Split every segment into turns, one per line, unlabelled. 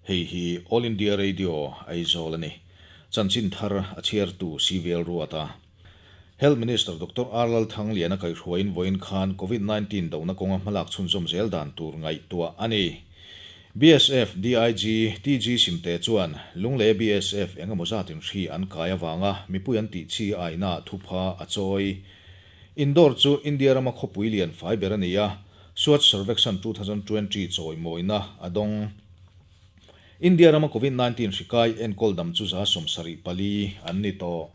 Hei hi All India Radio Aizawl a ni. Chanchin thar a chhiartu CVL Ruata. Health Minister Doctor R Lalthangliana kaihhruaiin vawiin khan Covid 19 dohna kawnga hmalak chhunzawm zel dan tur ngaihtuah a ni. BSF DIG TG Simte chuan Lunglei BSF engemaw zatin hri an kai avanga mipui an tih chi aina thupha a chawi. Indore chu India rama khawpui lian fai ber a ni a, Swachh Survekshan 2020 chawimawina a dawng. India rama Covid 19 hri kai enkawl dam chu 74 an ni tawh.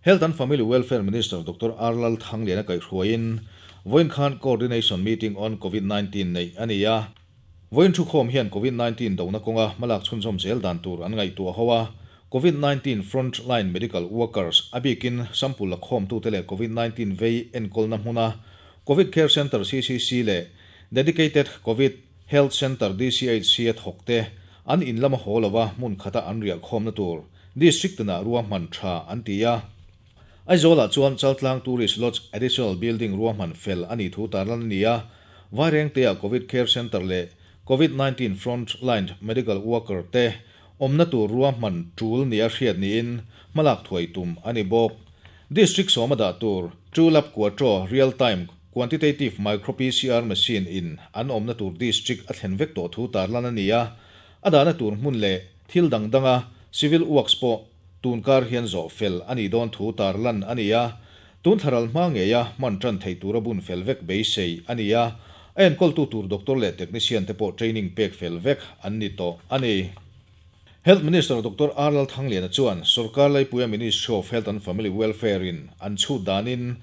Health and Family Welfare Minister Doctor R Lalthangliana kaihhruaiin vawiin khan Coordination Meeting on Covid 19 neih a ni a. Vawiin thukhawm hian Covid 19 dohna kawnga hmalak chhunzawm zel dan tur an ngaihtuah ho a. Covid 19 front line medical workers a bikin sample la khawmtute leh Covid 19 vei enkawlna hmuna Covid Care Centre CCC leh Dedicated Covid Health Centre DCHC a thawkte an in lama haw lova hmun khata an riah khawmna tur District tinah ruahman tha an ti a. Aizawlah chuan Chaltlang Tourist Lodge Additional Building ruahman fel a nih thu tarlan a ni a, Vairengtea Covid Care Centre leh Covid 19 Front Line Medical Worker te awmna tur ruahman tul nia hriat niin hmalak thuai tum a ni bawk. District sawma dah tur Trulab Quattro Real Time Quantitative Micro PCR Machine in an awmna tur District a thlen vek tawh thu tarlan a ni a, a dahna tur hmun leh thil dang danga Civil Works pawh tunkar hian zawh fel a nih dawn thu tarlan a ni a, tun thlaral hma ngeia hman tan theih tura bun fel vek beisei a ni a, a enkawltu tur doctor leh technician te pawh training pek fel vek an ni tawh a ni. Health Minister Doctor R Lalthangliana chuan sorkar laipuia Ministry of Health and Family Welfare in an chhut danin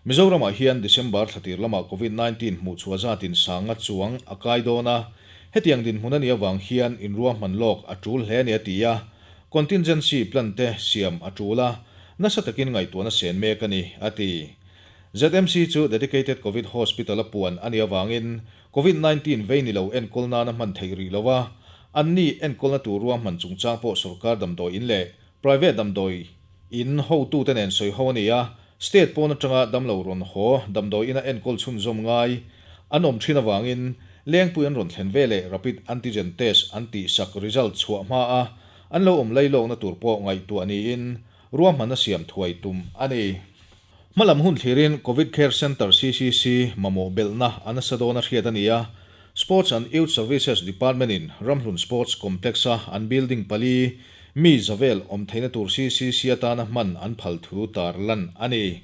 Mizoramah hian December thlatir lamah Covid 19 hmuh chhuah zatin sanga chuang a kai dawn a, hetiang dinhmun a nih avang hian inruahman lawk a tul hle a ni a ti a, contingency plan te siam a tul a, nasa takin ngaihtuahna sen mek a ni a ti. ZMC chu Dedicated Covid Hospital a puan a nih avangin Covid 19 vei ni lo enkawl nana hman theih rih lo a, anni enkawlna tur ruahman chungchang pawh sorkar damdawi in leh private damdawi in hotute nen sawi ho a ni a, state pawn atanga damlo rawn haw damdawi ina enkawl chhunzawm ngai an awm thin avangin lengpui an rawn thlen ve leh rapid antigen test an tihsak result chhuah hma a, an lo awm lailawkna tur pawh ngaihtuah niin ruahman a siam thuai tum a ni. Hmalam hun thlirin Covid Care Centre CCC mamawh belhna a nasa dawn a hriat a ni a, Sports and Youth Services Department in Ramhlun Sports Complex a an building pali mi zavel awm theihna tur CCC atana hman an phal thu tarlan a ni.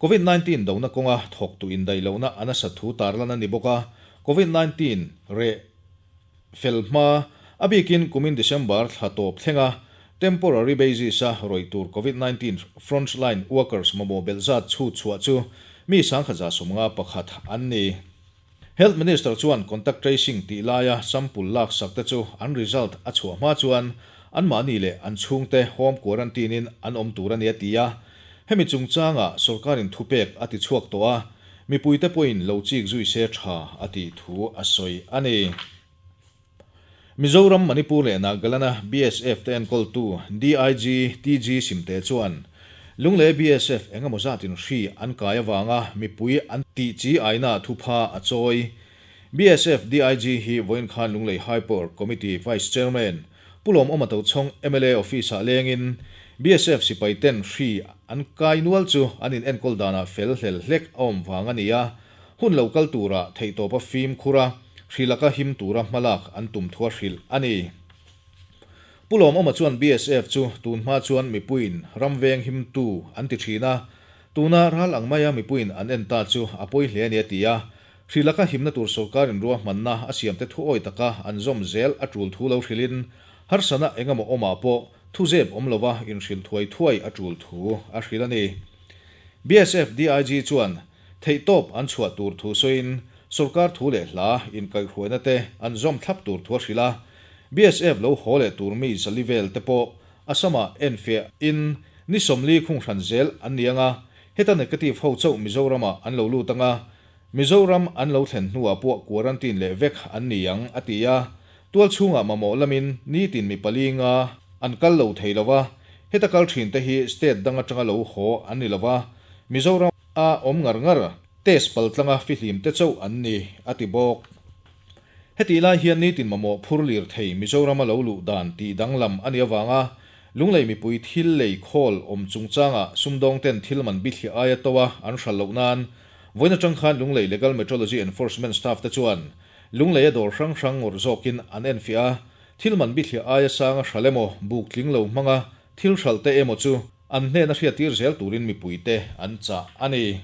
Covid 19 dohna kawnga thawktu indaih lohna a nasat thu tarlan a ni bawk a, Covid 19 reh fel hma a bikin kumin December thla tawp thlenga temporary basis a rawih tur Covid 19 frontline workers mamawh belh zat chhut chhuah chu mi 1151 an ni. Health Minister chuan contact tracing tih laia sample lak sak te chu an result a chhuah hma chuan anmahni leh an chhungte home quarantine in an awm tur a ni a ti a. Hemi chungchanga sorkarin thupek a ti chhuak tawh a, mipuite pawhin lo chik zui se tha a tih thu a sawi a ni. Mizoram, Manipur leh Nagaland-a BSF te enkawltu DIG TG Simte chuan Lunglei BSF engemaw zatin hri an kai avanga mipui an tih chi aina thupha a chawi. BSF DIG hi vawiin khan Lunglei High Power Committee Vice Chairman Pu Lawmawma Tochhawng mla Office-ah lengin BSF sipai ten hri an kai nual chu an in enkawl danah fel hlel hlek a awm vang a ni a, hun lo kal tura theihtawpa fimkhur a, hri laka him tura hmalak an tum thu a hrilh a ni. Pu Lawmawma chuan BSF chu tun hma chuan mipuiin ram veng himtu an ti thin a, tuna ral ang maia mipuiin an en ta chu a pawi hle a ni a ti a, hri laka himna tur sorkarin ruahmanna a siamte thu awi taka an zawm zel a tul thu lo hrilhin harsana engemaw awmah pawh thu zep awm lova inhrilh thuai thuai a tul thu a hrilh a ni. BSF DIG chuan theihtawp an chhuah tur thu sawiin sorkar thu leh hla inkaihhruaina te an zawm thlap tur thu a hrilh a, BSF lo haw leh tur mi zali vel te pawh Assam-ah enfiah in ni 40 khung hran zel an ni anga, heta negative ho chauh Mizoram-ah an lo lut anga, Mizoram an lo thlen hnuah pawh quarantine leh vek an ni ang a ti a, tual chhungah mamawh lamin nitin mi pali nga an kal lo thei lo va, heta kal thin te hi state dang atanga lo haw an ni lo va, Mizoram a awm ngar ngar test paltlanga fihlim te chauh an ni a ti bawk. Hetih lai hian nitin mamawh phur lirthei Mizorama lo luh dan tih danglam a nih avanga Lunglei mipui thil lei khawl awm chungchangah sumdawngten thil man bithliah aia to a an hralh loh nan vawiin atang khan Lunglei Legal Metrology Enforcement Staff te chuan Lunglei a dawr hrang hrang ngawrh zawkin an enfiah a, thil man bithliah aia sanga hralh emaw, buk tling lo hmanga thil hralh te emaw chu an hnena hriattir zel turin mipuite an chah a ni.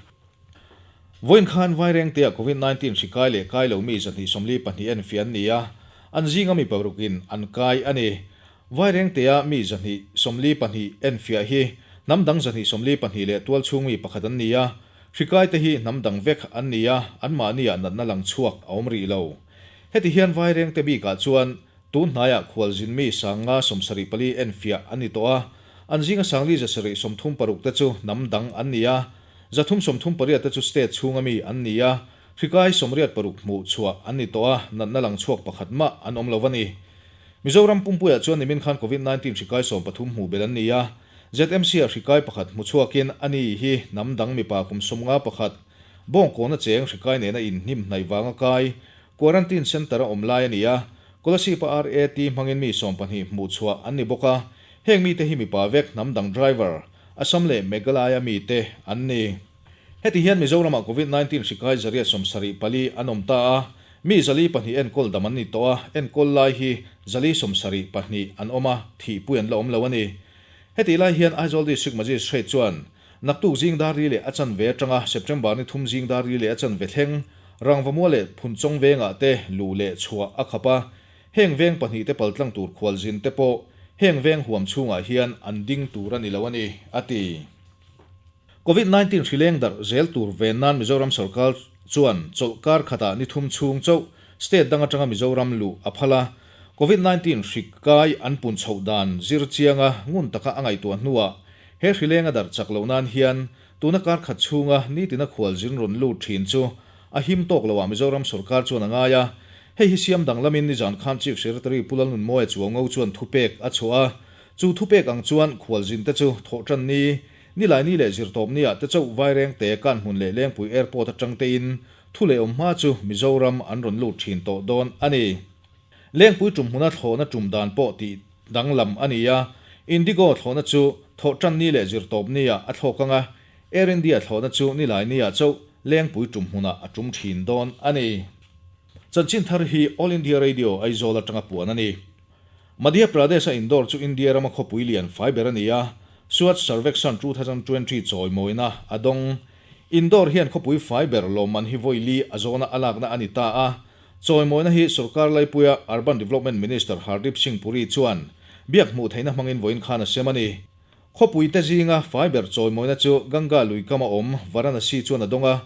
Vawiin khan Vairengtea Covid 19 hri kai leh kai lo mi 242 enfiah an ni a, an zinga mi parukin an kai a ni. Vairengtea mi 242 enfiah hi hnam dang 242 leh tualchhung mi pakhat an ni a, hri kaite hi hnam dang vek an ni a, anmahniah natna lang chhuak a awm rih lo. Heti hian Vairengte bikah chuan tun hnaiah khualzin mi 574 enfiah an ni tawh a, an zinga 4,136 te chu hnam dang an ni a, 338 te chu state chhunga mi an ni a, hri kai 86 hmuh chhuah an ni tawh a, natna lang chhuak pakhat mah an awm lo a ni. Mizoram pumpuiah chuan nimin khan Covid 19 hri kai 13 hmuh belh an ni a, ZMC-ah hri kai pakhat hmu chhuakin a ni hi hnam dang mipa kum 51, Bawngkawna cheng hri kai nena inhnim hnaih vanga kai, Quarantine Centre-a awm lai a ni a, Kolasib-a RAT hmangin mi 12 hmuh chhuah an ni bawk a, heng mite hi mipa vek hnam dang driver, Assam leh Meghalaya mite an ni. Heti hian Mizoramah Covid 19 hri kai 174 an awm ta a, mi 402 enkawl dam an ni tawh a, enkawl lai hi 472 an awm a, thihpui an la awm lo a ni. Hetih lai hian Aizawl District Magistrate chuan naktuk zing dar ri leh a chanve atanga September ni thum zing dar ri leh a chanve thleng Rangvamua leh Phunchawng vengah te luh leh chhuah a khap a, heng veng pahnih te paltlang tur khualzin te pawh heng veng huam chhungah hian an ding tur a ni lo a ni, a ti. Covid 19 hri leng darh zel tur ven nan Mizoram sorkar chuan chawlh kar khatah ni thum chhung chauh state dang atanga Mizoram luh a phal a, Covid 19 hri kai an pun chhoh dan zir chianga ngun taka a ngaihtuah hnuah he hri lenga darh chak loh nan hian tuna kar khat chhunga nitina khualzin rawn lut thin chu a him tawk loah Mizoram sorkar chuan a ngai a. Hei hi siam danglamin nizan khan Chief Secretary Pu Lalnunmawia Chuango chuan thupek a chhuah a, chu thupek ang chuan khualzin te chu thawhtan ni Nilai ni leh zirtawp ni ah te chauh Vairengte, Kanhmun leh Lengpui Airport atang te in thu leh awm hma chu Mizoram an rawn lut thin tawh dawn a ni. Lengpui tum hmuna thlawhna tum dan pawh tih danglam a ni a, Indigo thlawhna chu thawhtan ni leh zirtawp ni ah a thlawk ang a, Air India thlawhna chu nilai ni ah chauh Lengpui tum hmunah a tum thin dawn a ni. Chanchin thar hi All India Radio Aizawl atanga puan a ni. Madhya Pradesh-a Indore chu India rama khawpui lian fai ber a ni a, Swachh Survekshan 2020 chawimawina a dawng. Indore hian khawpui fai ber lawmman hi vawi li a zawna a lakna a ni ta a, chawimawina hi sorkar laipuia Urban Development Minister Hardeep Singh Puri chuan biak hmuh theihna hmangin vawiin khan a sem a ni. Khawpui te zinga fai ber chawimawina chu Ganga lui kama awm Varanasi chuan a dawng a,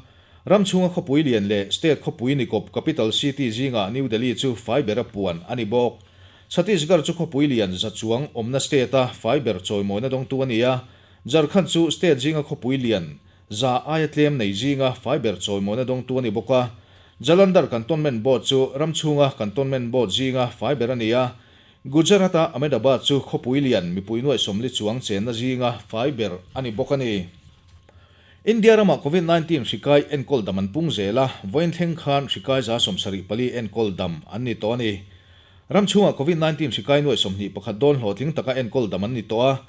ram chhunga khawpui lian leh state khawpui ni kawp capital city zingah New Delhi chu fai bera puan a ni bawk. Chhattisgarh chu khawpui lian za chuang awmna state-a fai ber chawimawina dawngtu a ni a, Jharkhand chu state zinga khawpui lian za aia tlem nei zinga fai ber chawimawina dawngtu a ni bawk a. Jalandhar Cantonment Board chu ram chhunga Cantonment Board zinga fai ber a ni a, Gujarat-a Ahmedabad chu khawpui lian mipui nuaih sawmli chuang chenna zinga fai ber a ni bawk a ni. India ramah Covid 19 hri kai enkawl dam an pung zel a, vawiin thleng khan hri kai 74 enkawl dam an ni tawh a ni. Ram chhungah Covid 19 hri kai nuaih 21 dawn hlawhtling taka enkawl dam an ni tawh a,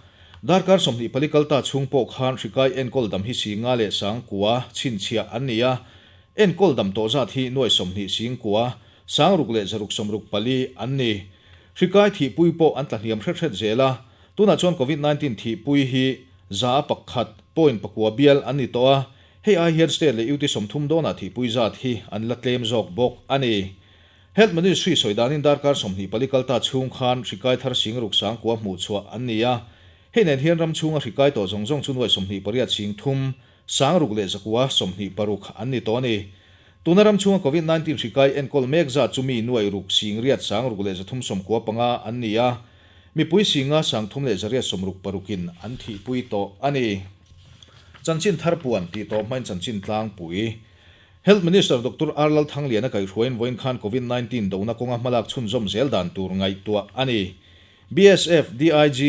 darkar 24 kalta chhung pawh khan hri kai enkawl dam hi 50 leh 9,000 chhinchhiah an ni a, enkawl dam tawh zat hi nuaih 20 9,000 600 leh 664 an ni. Hri kai thihpui pawh an tlahniam hret hret zel a, tunah chuan Covid 19 thihpui hi 101 point pakua bial an ni tawh a, hei ai hian state leh UT 30 dawnah thihpui zat hi an la tlem zawk bawk a ni. Health Ministry sawi danin darkar 24 kalta chhung khan hri kai thar 69,000 hmuh chhuah an ni a, hei nen hian ram chhunga hri kai tawh zawng zawng chu nuaih 28 3,000 600 leh 926 an ni tawh a ni. Tuna ram chhunga Covid 19 hri kai enkawl mek zat chu mi nuaih ruk 800 600 leh 395 an ni a, mipui 50 300 leh 166in an thihpui tawh a ni. Chanchin thar puan tih tawh hmain chanchin tlangpui. Health Minister Doctor R Lalthangliana kaihhruaiin vawiin khan Covid 19 dona kawnga hmalak chhunzawm zel dan tur ngaihtuah a ni. BSF DIG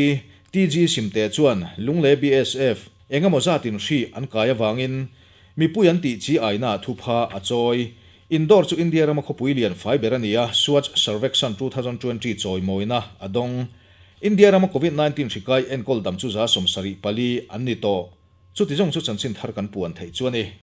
TG Simte chuan Lunglei BSF engemaw zatin hri an kai avangin mipui an tih chi aina thupha a chawi. Indore chu India rama khawpui lian fai ber a ni a, Swachh Survekshan 2020 chawimawina a dawng. India rama Covid 19 hri kai enkawl dam chu 74 an ni tawh. Chuti zawng chu chanchin thar kan puan theih chu a ni.